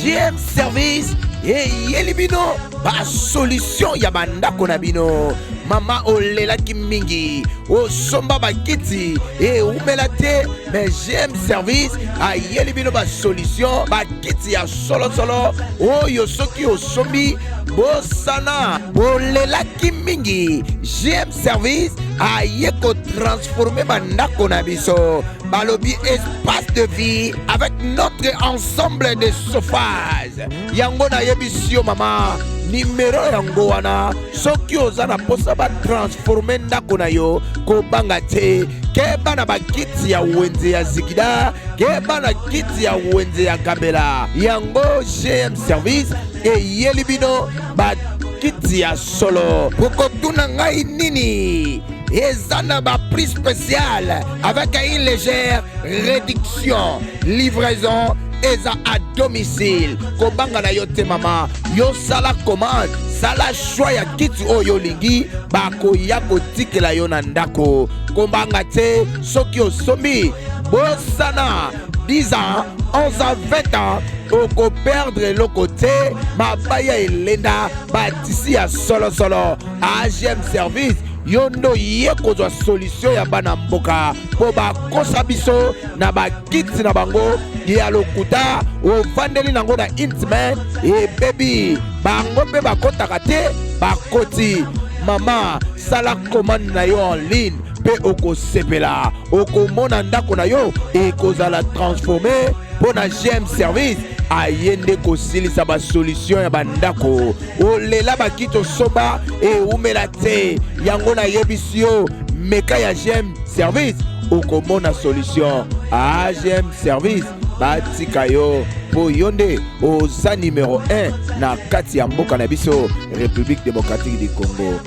GM Service eyeli bino basolution ya bandako na bino. Mama olelaki mingi, osomba bakiti ewumela te, mais GM Service ayeli bino basolution, bakiti ya solosolo oyo soki osombi bosana. Bolelaki mingi, GM Service aye kotransforme bandako na biso. Balobi espace de vie avec notre ensemble de sofas. Yango nayebisi yo mama, nimero yango wana. Soki oza na mposa batransforme ndako na yo, kobanga te. Keba na bakiti ya wenze ya zigida, keba na kiti ya wenze ya gambela. Yango GM Service eyeli bino bakiti ya solo. Okotuna ngai nini? Eza na baprix spécial avec une légère réduction, livraison eza à domicile. Kobanga na yo te mama, yo sala commande, sala choix ya kiti oyo olingi, bakoya kotikela yo na ndako. Kobanga te, soki osombi bosana 10 ans, 11 ans, 20 ans, okoperdre eloko te. Mabaya elenda, batisi ya solosolo. AGM Service, yo nde oye kozwa solution ya bana mboka, mpo bakosa biso na bakiti na bango ya lokuta. Ovandeli nango na intman ebebi, bango mpe bakotaka te, bakoti. Mama, sala commande na yo en ligne mpe okosepela, okomona ndako na yo ekozala transforme, mpo na GM Service aye nde kosilisa basolution ya bandako. Olela bakiti osomba ewumela te, yango nayebisi yo, meka ya GM Service, okomona solution. AGM Service, batika yo, mpo yo nde oza numero 1 na kati ya mboka na biso, République démocratique du Congo.